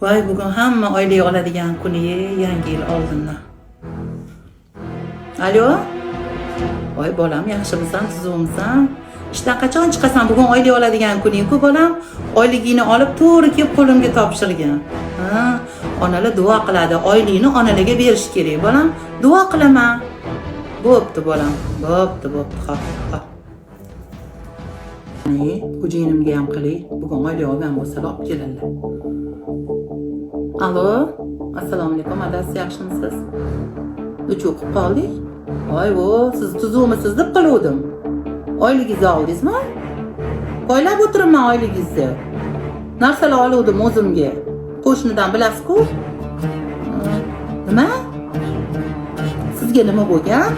Voy, bugun hamma oylik oladigan kuni, yangi yil oldindan. Alo? Voy bolam, yaxshimisan, tuzukmisan? Ishdan qachon chiqasan? Bugun oylik oladigan kuning-ku, bolam. Oyligingni olib to'g'ri kelib qo'limga topshirgin. Ha, onalar duo qiladi. Oylikni onalarga berish kerak, bolam. Duo qilaman. Bo'pti, bolam. Bo'pti, bo'pti. Xo'p, xo'p. Xo'jayinimga ham qilay. Bugun oylik olgan bo'lsalar olib keladilar. Alo, assalomu alaykum, adasi, yaxshimisiz? Uch o'qib qoldik. Voy vo, siz tuzukmisiz deb qiluvdim. Oyligingizni oldingizmi? Poylab o'tiribman oyligingizni. Narsalar oluvdim o'zimga. Qo'shnidan bilasiz-ku. Nima? Sizga nima bo'lgan?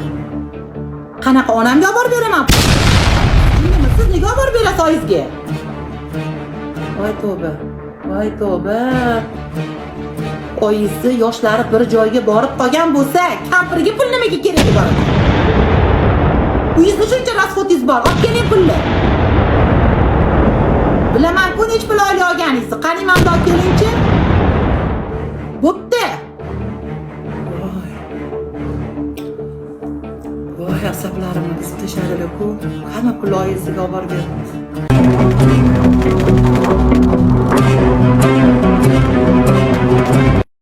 Qanaqa onamga olib borib beraman? Nima, siz nega olib borib berasiz oyingizga? Voy tavba. Voy tavba. Oyisi yoshlari bir joyga borib qolgan bo'lsa, kampiriga pul nimaga keragi bor? Uyingizda shuncha расход ingiz bor, olib keling pulni. Bilaman-ku necha pul oylik olganingizni. Qani manda olib kelingchi. Bo'pti. Voy. Voy, asablarimni buzib tashladilar-ku. Hamma pulni oyisiga olib borib berdi.